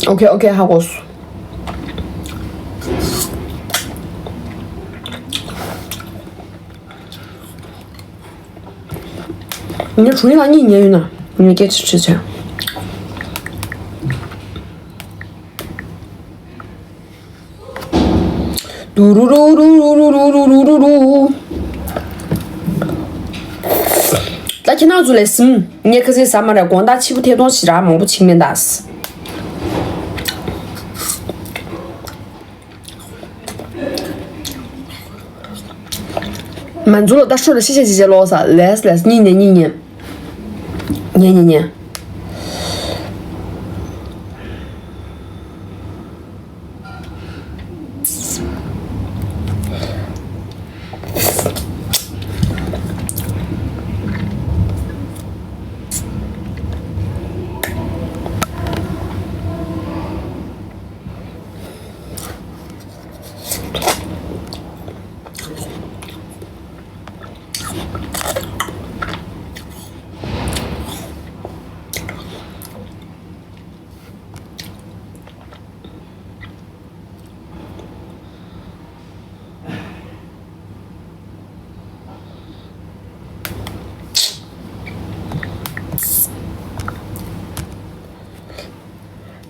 OK，OK，ཧ་གོ་སོང་། ངས་གྲོ་ཡིན་ལ་གཉིད་ཉལ་ཡོད་ན། ངས་སྐད་ཆ་དྲིས་བྱས། ཏུ་རུ་རུ་རུ། ད་ཁྱེད་རང་ཚོ་ལས་ཟིན། ངས་ཁ་སང་ཟ་མ་རེད། དགོང་དག་ཕྱི་པོ་ཐད་གཏོང་ཞེ་དྲག་མང་པོ་བྱེད་མེད་ད། མ་འཛུལ་ལོ། ད་ཤོ་ལ་ཤི་ཤ་ཅི་ཅི་ལོ་ས། ལས་ལས་གཉིད་ཉལ་གཉིད་ཉལ། ཉལ་ཉལ་ཉལ།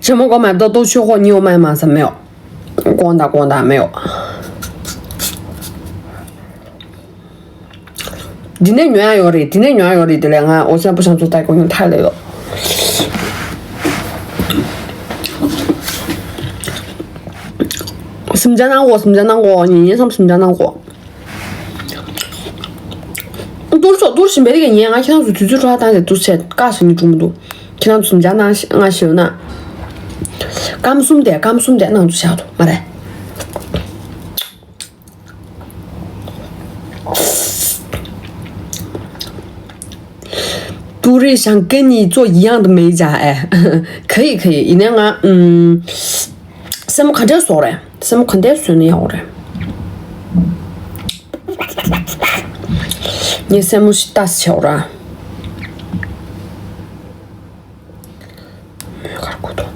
什么给我买的都去货，你有卖吗？怎么没有？光打光打没有。འདི་ནས་ཉོ་ཡ་ཡོད་རེད། འདི་ནས་ཉོ་ཡ་ཡོད་རེད། དེ་ལས་ང་འོ་ཅག་པོ་ཤང་ཚོ་ལྟ་གོ་ཡོང་ཐལ་ལེ་ཡོད། སིམ་ཇ་ནང་གོ་སིམ་ཇ་ནང་གོ་ཉིན་ཉིན་སམ་སིམ་ཇ་ནང་གོ་ཏུར་ཚོ་ཏུར་བཞིན་པའི་རིགས་ཉན། ང་ཁྱེད་རང་ཚོ་དུས་ཚོད་འཕྲོ་བརླག་བཏང་སྟེ་ཏུར་བྱས་བཀག་ཟིན་ནི་གྲུང་མི་འདུག་ཁྱེད་རང་ཚོ་སིམ་ཇ་ནང་ང་ཞེའུ་ན་སྐམ་གསུམ་དེ་སྐམ་གསུམ་དེ་ནང་དུ་བཞག་འདུག་མ་རེད། 都是想跟你做一样的美甲哎，可以可以，ཡིན་ན་ང་ཨུམ། སེན་མོ་ག་འདྲས་བཟོ་རེད། སེན་མོ་ག་འདྲས་བཟོས་ན་ཡག་རེད། ངས་སེན་མོ་ཞིག་ལྟ་ཞིག་བྱེད་ར། མོས་ཁར་ཁུ་ཐོག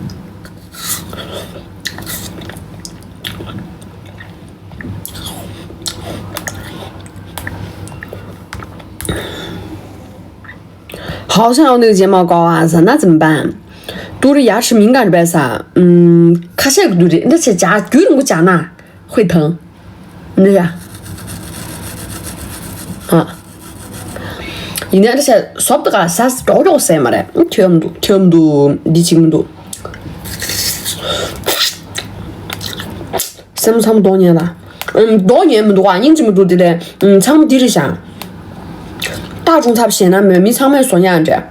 好想要那个睫毛膏啊，咱那怎么办？都是牙齿敏感呗啥？嗯，卡塞古对，那是假，有人给我讲那会疼，那呀，啊。 ཡིན་ན་འདྲ་བྱས་སོབ་ཏུ་ག་ས་ཀྲོག་ཀྲོག་ཟེར་མ་རེད། ཁྱོད་མི་འདུག་ཁྱོད་མི་འདུག་འདི་བྱེད་མི་འདུག་སེམས་མཚམས་གཏོང་ཉན་ལ། ཨུམ། གཏོང་ཉན་མི་འདུག་ཨ་སྙིང་རྗེ་མི་འདུག་དེ་ལས་ཨུམ། ཚང་མ་འདི་རེད་ཤག་རྟག་བྱུང་ཚབ་བྱས་ན་མོས་མི་ཚང་མས་བཟོ་ཉན་འདྲ།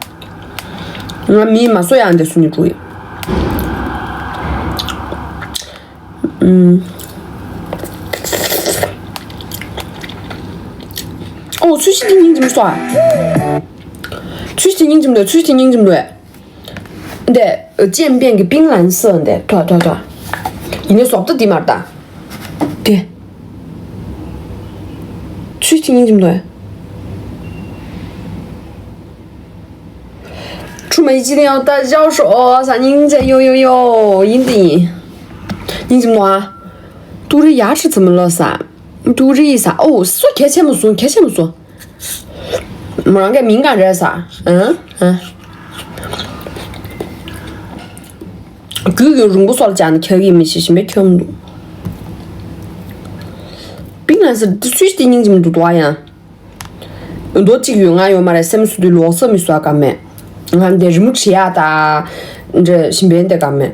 ང་མིས་མ་བཟོ་ཡག་འདི་སུ་ནི་འགྲོ་ཡི། ཨུམ། ཨོ་ཚུལ་ཤིག་དེ་སྙིང་རྗེ་མི་སོ་ཨ། ཚུལ་ཤིག་དེ་སྙིང་རྗེ་མི་འདུག་ཚུལ་ཤིག་དེ་སྙིང་རྗེ་མི་འདུག་འདི་ཅན་པན་གྱི་冰蓝色འདི་ཐོ་ཐོ་ཐོ། ཡིན་ནའི་བཟོ་ལྟ་འདི་མ་རེད་ད། དེ། ཚུལ་ཤིག་དེ་སྙིང་རྗེ་མི་འདུག་ཁྲུ་མ་ཡི་ཅི་ལིང་ཡང་ད་ཞའོ་ཧྲོ་ས་སྙིང་རྗེ་ཡོ་ཡོ་ཡོ་ཡིན་དེ་ཡིན། སྙིང་རྗེ་མི་འདུག་ཨ། ཏུ་རི་ཡ་ཧྲི་ཙི་མི་ལོ་ས། ཏུ་རི་ས་ཨོ་སུ་གལ་ཆེན་མོ་སོང་གལ་ཆེན་མོ་སོང་། མོ་རང་གི་མིང་ག་རེད་ས། ཨ་ཨ། རྒྱུ་ཡོད་རུང་པོ་སོགས་ལ་སྦྱར་ནས་ཁྱེར་གི་མི་ཤེས་ཤིང་པས་ཁྱོད་མི་འདུག་པིང་ལན་སི་དེ་སུས་དེ་སྙིང་རྗེ་མི་འདུག་དོ་ཨ་ཡང་། མདོ་གཅིག་ཡོད་ང་ཡོད་མ་རེད་སེམས་སུ་དུས་ལོག་ས་མི་སུ་ཨ་ཀ་མེད། ང་འདི་རི་མོ་བྲིས་ཡ་ད། འདྲ་ཤིང་པས་འདི་ཀ་མེད།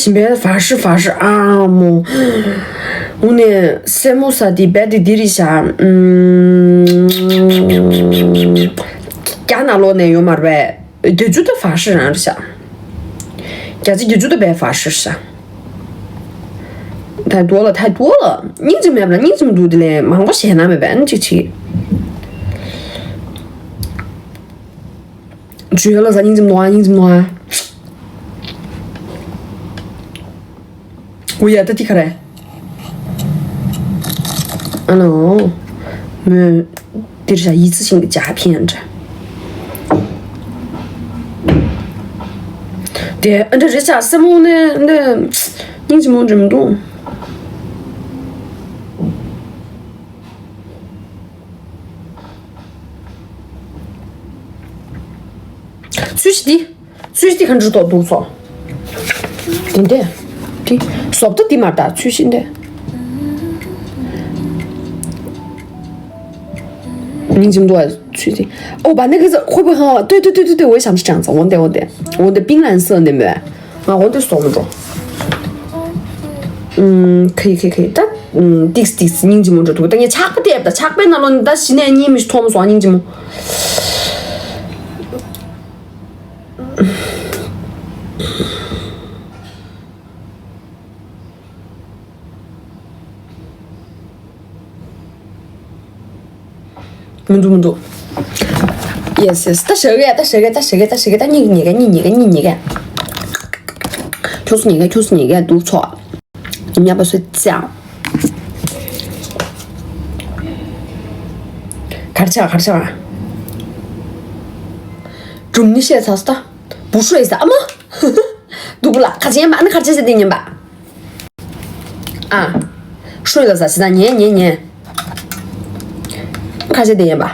ཞིམ་པའི་བ་ཧྲི་བ་ཧྲི་ཨ་མོ། དངོས་གནས་སེན་མོ་ཟ་དེ་རྦད་དེ་འདི་རེད་ཤག་ཨུམ། རྒྱ་ནག་ལོགས་ནས་ཡོད་མ་རེད་པས། བརྒྱད་ཅུ་དང་བ་ཧྲི་རང་རེད་ཤག་བརྒྱ་ཆ་བརྒྱད་ཅུ་དང་བ་ཧྲི་ཤག་ཐལ་རྡུལ་ལ་ཐལ་རྡུལ་ལ་སྙིང་རྗེ་མེད་པ་ལ་སྙིང་རྗེ་མི་འདུག་དེ་ལས་མང་པོ་བཤད་ན་མེད་པས་ཨ་ནི་གཅིག་བྱེད། ཇུ་ཡོ་ལ་ཟ། སྙིང་རྗེ་མི་འདུག་ཨ། སྙིང་རྗེ་མི་འདུག་ཨ། འོ་ཡ་ད་འདི་ག་རེ། ཨ་ནོ། མོས། འདིར་བཞག་ཡིད་ཚིམ་ཞིང་གི་ཇ་ཕན་འདྲ། དེ་ཨ་འདྲ་རེད་ཤག་སེན་མོ་ནི་འདི་སྙིང་རྗེ་མོ་འདྲ་མི་འདུག་ཚུལ་ཤིག་འདི། ཚུལ་ཤིག་འདི་ག་འདྲ་ཐོག་འདུག་སོ། འདི་འདྲ། འདི། བཟོ་ལྟ་འདི་མ་ད་ཚུལ་ཤིག་འདི། སྙིང་རྗེ་མི་འདུག་ཚུལ་ཤིག་ཨོ་བ་ནི་གི་ཁོ་བོ་ཧང་ཏོ་ཏོ་ཏོ་ཏོ་ཏོ་འོ་ཞམ་ཞིག་ཅང་ཙང་འོ་འདི་འོ་འདི། འོ་འདི་པིང་ལན་སི་འདི་མོད། ང་འོ་འདི་སོག་མི་འགྲོ། ཨུམ། ཁི་ཁི་ཁི་ད། ཨུམ། ཏིགས་ཏིགས་སྙིང་རྗེ་མོ་འགྲོ་འདུག་ད་ངས་ཆག་པ་བལྟས་པ་ད་ཆག་པའི་ནང་ལོགས་ནས་ད་གཞི་ནས་གཉིད་མི་ཐོམ་སོང་སྙིང་རྗེ་མོ། མི་འདུག་མི་འདུག Yes, yes. ད་ཞག་གས་ད་ཞག་གས་ད་ཞག་གས་ད་ཞག་གས་ད་གཉིད་ཉལ་གས་གཉིད་ཉལ་གས་གཉིད་ཉལ་གས། ཁྱོད་སུ་ཉལ་གས་ཁྱོད་སུ་ཉལ་གས་འདུག་ཚོགས། ཉ་པ་སུ་ཅང་། གར་ཆག་གར་ཆག་སྒྲུང་ནི་བཤད་ཚར་སོང་ད། བུ་ཧྲུའེ་ཟ་ཨ་མ། སྡུག་པོ་ལ་ཁ་ཆེན་པ་ཨ་ནི་ཁ་ཆེ་ཆེ་དེ་ཉན་པ། ཨ། ཧྲུའེ་ལ་ཟ་ཞེ་ད་ཉན་ཉན་ཉན། ཁ་ཆེ་དེ་ཉན་པ།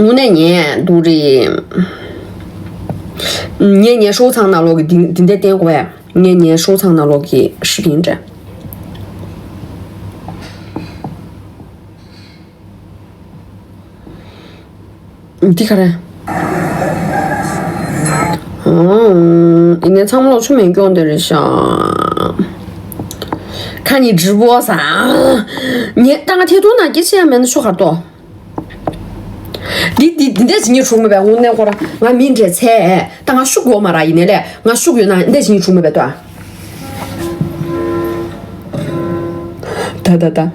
དངོས་གནས་ཉན་འདུག་རེད། ཉན་ཉན་ཧྲོ་ཚང་ནང་ལོག་གི་འདི་འདི་འདྲ་བསྟན་དགོས་པས། ངས་ངའི་ཧྲོ་ཚང་ནང་ལོག་གི་ཧྲི་ཕིན་འདྲ། འདི་ག་རེ། ཨོ། ཡིན་ནའི་ཚང་མ་ལོག་ཆུ་མེད་སྐྱོང་དེ་རེད་ཤག་ཁ་ཉིན་直播ཟ། ངས་ད་ང་ཐེ་ཐུང་ན་སྐད་ཆ་ཡང་མེད་ན་ཤོག་གར་ཏོ། འདི་འདི་འདི་འདྲ་ཇི་སྙེད་བྱུང་མེད་པས་དངོས་གནས་ཁོ་རང་ང་མི་འདྲ་ཚེ་ད་ང་ཤུགས་ཡོད་མ་ར་ཡིན་ནའི་ལས་ང་ཤུགས་ཡོད་ན་འདི་འདྲ་ཇི་སྙེད་བྱུང་མེད་པས་ཏོ། ད་ད་ད།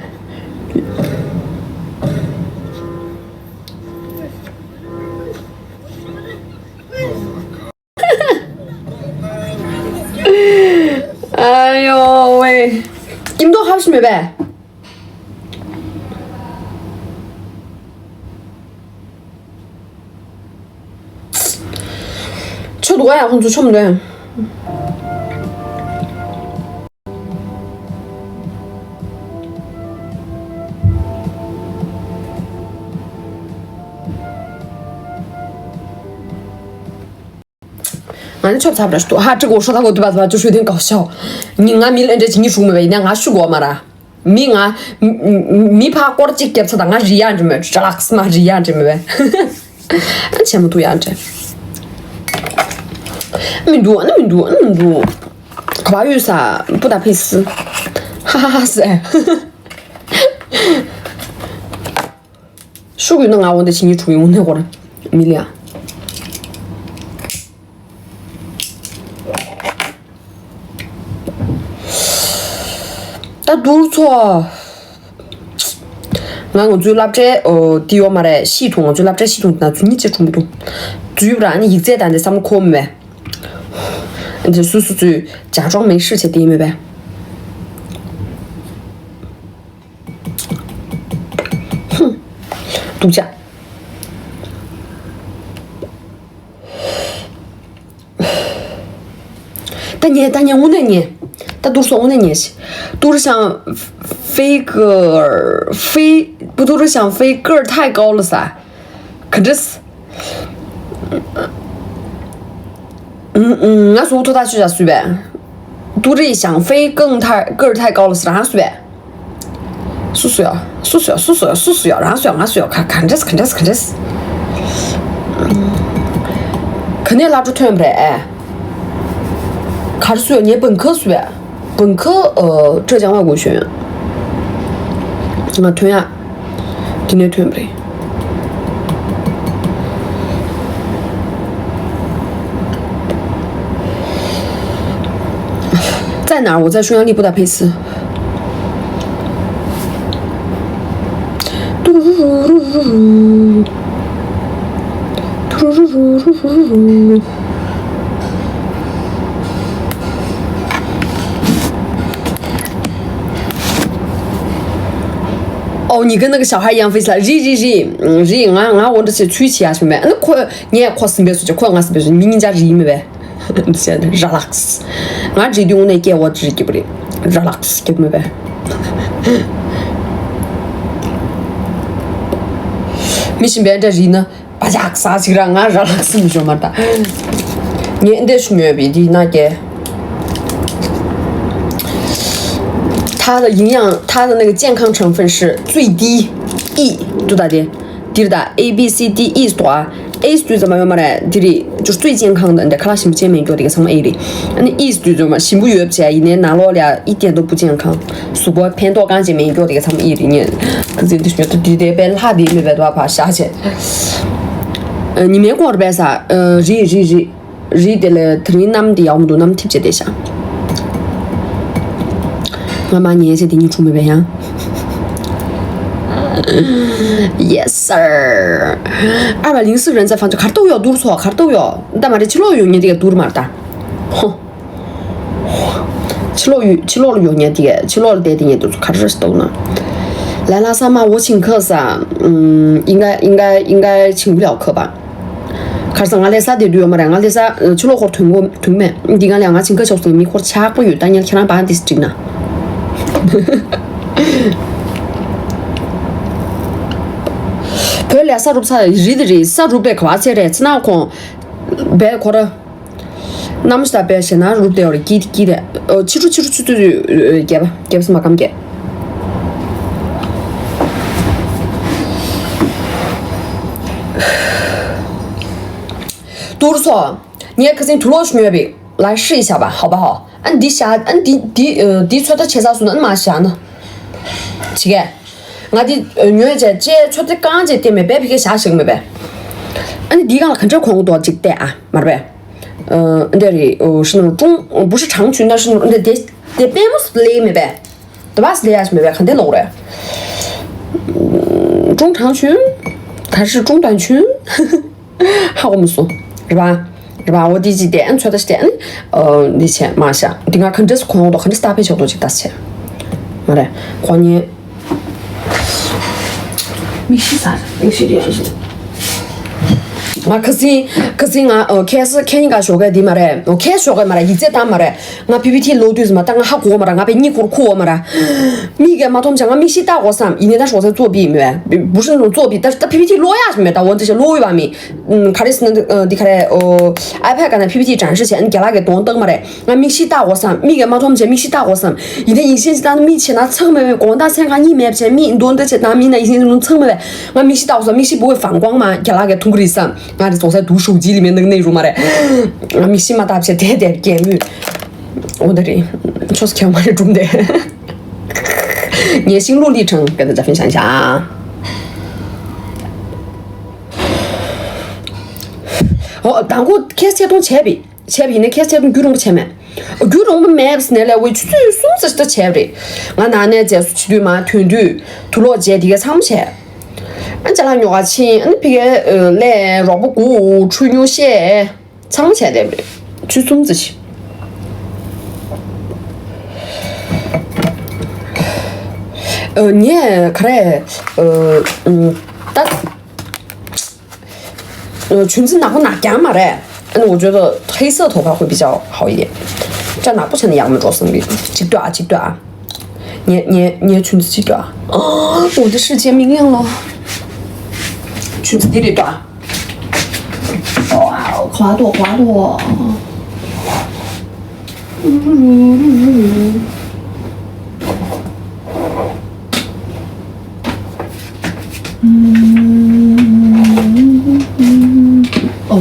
ཨ་ཡོ་ཝེ། སྐྱིད་མདོག་ཧབ་ཤི་མེད་པས། ཆོ་འདུག་ཨ་ཡ་ཁོང་ཚོ་ཆོ་མི་འདུག་ཨ། ང་ནི་ཆོབ་ཚ་བ་ར་ཤི་ཏོ་ཧ་ཀྲི་གོ་ཧྲོ་ད་གོ་དུ་བ་བ་ཅུ་ཤུ་ཐེན་ཀའོ་ཤའོ། ཉི་ང་མི་ལ་འདྲ་ཅི་ཉི་ཧྲུག་མེད་པ་ཡིན་ན་ང་ཤུ་གོ་མ་ར། མི་ང་མི་ཕ་སྐོར་གཅིག་རྒྱབ་ཚ་ད་ང་རི་ཡ་འདྲི་མོད་ཅ་ལག་སི་མ་རི་ཡ་འདྲི་མོད་པས། ཆེན་མོ་ཐུ་ཡ་འདྲི། མི་འདུག་ཨ་ནི་མི་འདུག་ཨ་ནི་མི་འདུག་ག་བ་ཡོད་ས་པུ་ད་ཕི་སི། ཧ་ཧ་ཧ་ཟེ། ཤུགས་ཡོད་ན་ང་འོ་འདི་ཕྱི་ཉིན་དྲུག་ཡོང་ནས་སྐོར་མི་ལ་ཡ། ད་དུར་ཚོ། ང་ང་ཚོའི་སློབ་གྲྭའི་འོ་འདི་ཡོད་མ་རེད་ཤི་ཐུང་ང་ཚོའི་སློབ་གྲྭའི་ཤི་ཐུང་དེ་ན་ཚུ་གཉིས་ཅེ་གྲུང་མི་འདུག་འཛུལ་བ་ར་ཨ་ནི་ཡིག་ཚད་དང་དེ་བསམ་བློ་འཁོར་མེད། འདི་སུ་སུ་ཚོས་假装没事བྱས་དེ་ཡིན་མེད་པས། སྡུག་ཅག་ད་ཉལ་ད་ཉལ་དངོས་གནས་ཉལ། ད་འདུག་སོང་དངོས་གནས་ཉལ་ཞིག་ཏུ་རུ་ཤང་ཧྥེ་གར་ཧྥེ་པུ་ཏུ་རུ་ཤང་ཧྥེ་གར་ཐའི་ཀའོ་ལ་ས། ག་འདྲས། ང་སུ་ཐོ་ཐ་ཆུ་ཞག་སུས་བས། ཏུ་རི་ཤང་ཧྥེ་ཀང་ཐར་ཀར་ཐའི་ཀའོ་ལ་ས་རང་སུས་བས། སུ་སུ་ཡ། སུ་སུ་ཡ། སུ་སུ་ཡ། སུ་སུ་ཡ། རང་སུ་ཡ། ང་སུ་ཡ། ག་ག་འདྲས་ག་འདྲས་ག་འདྲས། ག་ནས་སློབ་གྲྭ་ཐོན་པ་རེད་ཨེ། ག་རེ་སུ་ཡ། ངའི本科སུ་ཡ།本科 ཨ་浙江外国学院། ང་ཐོན་ཡ། དེ་ནས་ཐོན་པ་རེད།在哪儿？我在匈牙利布达佩斯。嘟噜噜噜噜噜，嘟噜噜噜噜噜。 哦，你跟那个小孩一样飞起来，རེད་རེད་རེད། ཨང་རེད། ང་ང་འོ་འདྲ་ཞིག་ཚུལ་བྱེད་ཡ་བྱུང་མེད། ཨ་ནི་ཁོ་ངས་ཁོ་སིམ་པའི་སུ་བྱེད། ཁོས་ང་སིམ་པའི་སུ། མི་གཉིས་ཆ་རེད་མེད་པས། ར་ལགས། ང་རེད་དུས་དངོས་གནས་སྐད་འོ་ཅི་རེད་སྐྱིད་པོ་རེད། ར་ལགས་སྐྱིད་པོ་མེད་པས། མི་གཞན་པའི་འདྲ་རེད་ན། 巴扎克啥去了，俺热了是没什么的。你得是没比的那个，它的营养，它的那个健康成分是最低，E 多大的？低的 A B C D E 多啊，A 是怎么样嘛嘞？这里就是最健康的，你的卡拉什么健美做这个什么 A 里，那 E 是怎么？行不？有不起来，一年拿落了一点都不健康。 གཟུགས་པོ་ཕན་ཐོགས་གང་ཅི་མེད་མགྱོགས་དེ་ག་ཚང་མ་ཨི་རེད་ཉན། ཁ་ཚིག་འདི་ཞུ་ཏུ་དུས་དེ་པའི་ལྷ་དེ་མེད་པའི་དོ་བ་ཕར་བཞག་བྱས། ཉི་མའི་གོང་རུ་པས་ས། རི་རི་རི། རི་དེ་ལས་དེ་རིང་གནམ་དེ་ཡག་མི་འདུག་གནམ་འཐིབས་བྱས་བསྡད་ཤག་ང་མ་ཉལ་བྱས་དེ་གཉིད་འཁྲུག་མེད་པའི་ཡང་། Yes sir. 二百零四个人在房间， གར་ཏོག་ཡོད་འདུག་ཚོ། གར་ཏོག་ཡོད་ད་མ་རེད། ཕྱི་ལོགས་ཡོད་ཉན་དེ་ག་འདུག་མ་རེད་ད། ཧོ། ཕྱི་ལོགས་ཡུལ་ཕྱི་ལོགས་ལ་ཡོད་ཉན་དེ་གས། ཕྱི་ལོགས་ལ་བསྡད་དེ་ཉན་དུ་ག་རེ་རེད་ཟེར་ན། ལ་ལ་ས་མ་འོ་ཆིང་ཁ་ས། ཨུམ། ཨིན་ག་ཨིན་ག་ཨིན་ག་ཆིང་བུ་ལ་ཁ་པ། གར་ས་ང་ལས་ས་དེ་དུ་ཡོད་མ་རེད། ང་ལས་ས་ཕྱི་ལོགས་ཁོར་ཐོན་གོ་ཐོན་མེད། འདི་ང་ལས་ང་ཆིང་ཁ་ཆོག་སོང་། མི་ཁོར་ཆག་པོ་ཡོད། ད་ཉལ་ཁྱེད་རང་པ་འདི་སི་ཊིག་ན། བོད་ལས་ས་རུབ་ས་རི་དེ་རེད། ས་རུབ་པའི་ག་བ་ཚེ་རེད་ཚེ་ན་ཁོང་། བས་ཁོ་ར། གནམ་ས་པའི་ཞེ་ན་རུབ་དེ་བར་སྐྱིད་སྐྱིད་དེ། ཕྱི་དྲོ་ཕྱི་དྲོ་ཆུ་ཚོད་བརྒྱད་པ་བརྒྱད་པ་སུ་མ་སྐམ་བརྒྱད། ཏུར་སོ། ངས་ཁ་སང་དུག་ལོག་ཉོས་པའི་ལ་ཧྲི་བྱ་བ་ཧོ་བ་ཧོ། ཨ་འདི་བྱ་ཨ་འདི་འདི་འདི་ཚོད་ལྟ་བྱེད་ས་སུ་ན་ཨ་མ་བྱ་ན། བྱེད་གས། ང་འདི་ཉོས་བྱས་ཅེས་ཚོད་ལྟ་རྐང་བྱས་བལྟས་མེད་པས་ཕི་ཀའི་བཞག་ཞིག་མེད་པས། ཨ་ནི་འདི་གང་ལ་ག་འདྲ་གོང་དོ་ཅིག་བལྟས་ཨ་མར་པས། འདི་རེད། ཧྲི་ནོ་ཀྲུང་བུ་ཧྲི་གྲང་ཆུན་ན་ཧྲི་ནོ་འདི་དེ་དེ་པེ་མོ་སི་ལེ་མེད་པས། དེ་བ་སི་ལེ་ཡ་ཞིག་མེད་པས་ག་འདི་ལོག་རེད། ཀྲུང་གྲང་ཆུན། ད་ཧྲི་ཀྲུང་གྲང་ཆུན། ཧ་གོ་མི་སོང་། རེད་པ། རེད་པ། འོ་དེ་ཅི་སྟེ་ཨན་ཚོད་ལྟ་ཞིག་སྟེ་ཨན། འདི་བྱས་མ་བྱ། འདི་ང་ག་འདྲས་གོང་དོ་ག་འདྲས་ལྟ་ཕེ་ཆོག་དོ་ཅིག་ལྟ་བྱས། མ་རེད། གོ་ཉེ། མིག་ཤི་ས་རེད། མིག་ཤི་རེད། ང་ཁ་སིང་ཁ་སིང་ང་ཁེ་སི་ཁེ་ཉིན་ག་ཞོགས་ག་འདི་མ་རེད། ཁེ་ཞོགས་ག་མ་རེད། ཡིག་ཚད་བཏང་མ་རེད། ང་ཕི་ཕི་ཐི་ལོ་དུས་མ་ད་ང་ཧ་གོ་མ་ར། ང་པའི་གཉིད་ཁུར་ཁུ་བ་མ་ར། མིག་གིས་མ་མཐོང་བྱ། ང་མིག་ཤེལ་ལྟ་དགོས་བསམ། ཡིན་ནའི་ད་ཞོགས་ཟས་བཙོག་པི་མེད་པས། བུ་ཧྲི་ནང་བཙོག་པི་ད་ད་ཕི་ཕི་ཐི་ལོ་ཡག་ཞིག་མེད། ད་འོ་འདི་ཞིག་ལོ་ཡོད་པ་མི། ག་རེ་ཟེར་ན་འདི་ག་རེ། ཨོ། ཨའི་ཕེ་ཌི་ག་ན་ཕི་ཕི་ཐི་དྲན་ཤེས་བྱས་ཨ་ནི་རྒྱ་ལག་གི་གདོང་བཏགས་མ་རེད། ང་མིག་ཤེལ་ལྟ་དགོས་བསམ། མིག་གིས་མ་མཐོང་བྱ། མིག་ཤེལ་ལྟ་དགོས་བསམ། ཡིན་ནའི་ཡིན་ཤེས་ཅི་ལྟ་ན་མིག་ཕྱེ་ན་ཚང་མེད་པས། དགོང་དག་མཚན་གང་གཉིད་མེད་བྱས་མིག་འདོན་འདི་བྱས་ན་མིན་ན་ཡིན་ཤེས་ནང་ཚང་མེད་པས། ང་མིག་ཤེལ་ལྟ་དགོས་བསམ། མིག་ཤེལ་བོ་བའི་ཕང་ཀོང་མ་རྒྱ་ལག་གི་ཐུང་གི་རེད་བསམ། ང་རེ་ཙོག་ས་དུ་ཧྲུའུ་ཅི་ལི་མེ་ནག་ནེ་རུ་མ་རེད། ང་མིག་ཤེལ་མ་ལྟ་བྱས་དེ་དེ་རྒྱལ་མོས། འོ་ད་རེད། ཆོས་ཁྱད་མ་རེད་སྒྲུང་དེ། ངའི་ཤིང་ལུག་ལི་ཁྲང་སྐད་དུ་ཇ་ཕན་ཤང་ཤང་། འོ་དང་པོ་ཁེ་སི་ཆེ་མཐོང་བྱས་པས། བྱས་པ་ཡིན་ན་ཁེ་སི་ཆེ་མཐོང་རྒྱུ་རིང་པོ་བྱས་མེད། རྒྱུ་རིང་པོ་མེད་པ་ནས་ལས་འོས་ཆུ་ཚོད་གསུམ་ཙམ་ཞིག་ད་བྱས་པ་རེད། ང་ནང་ནས་རྗེས་སུ་ཆེ་དུས་མ་ཐོན་དུས་དུག་ལོག་རྗེས་དེ་གས་ཚང་མ་བྱས། ཨ་ཅ་ལག་ཉོ་ག་ཕྱིན། ཨ་ནི་ཕི་གའི་ལས་རོགས་པ་གུ་ཁྲུས་ཉོ་བཤད། ཚང་མ་བྱས་བསྡད་པ་རེད། ཆུ་ཚོད་གསུམ་ཙམ་ཞིག་ཨ་ངས་ག་རེ། ཨ་ད། 呃，裙子ནག་པོ་ནག་རྐྱང་མ་རེད། 那我觉得黑色头发会比较好一点。这ནག་པོ་བྱས་ན་ཡག་མི་འགྲོ་བསམ་གི། གཅིག་ལྟོས་ཨ། གཅིག་ལྟོས་ཨ། ངའི་ངའི་ངའི་裙子་གཅིག་ལྟོས་ཨ། 哦，我的世界明亮了。 裙子འདི་རེད་ལྟོས་ཨ།哇哦，花朵花朵。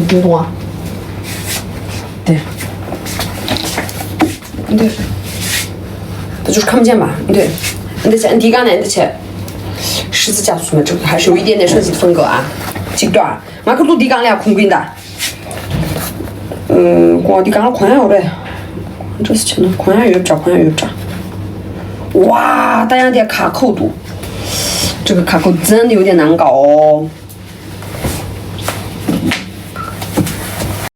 འདུག་ཨ། འདི། འདི། ད་ཅུར་ཁམ་ཅན་མ། འདི། འདི་ཆ་འདི་གང་ནས་འདི་ཆ། ཧྲི་ཙི་ཅག་སུ་མ་ཅུར་ཧ་ཞོ་ཡི་དེ་ནས་ཧྲི་ཙི་སོང་གོ་ཨ། ཅིག་ཏོ་ཨ། ང་ཁུ་ཏུ་འདི་གང་ལ་ཡ་ཁུང་གིན་ད། ཨུམ། ཀོ་འདི་གང་ལ་གོན་ཡ་ཡོད་རེད། འདྲ་སི་ཆེ་ན་གོན་ཡ་ཡོད་འདྲ་གོན་ཡ་ཡོད་འདྲ། ཝ། ད་ཡང་དེ་ཁ་ཁོ་འདུག་ཅིག་ཁ་ཁོ་ཙན་ཡོད་དེ་ནང་ག་ཨོ།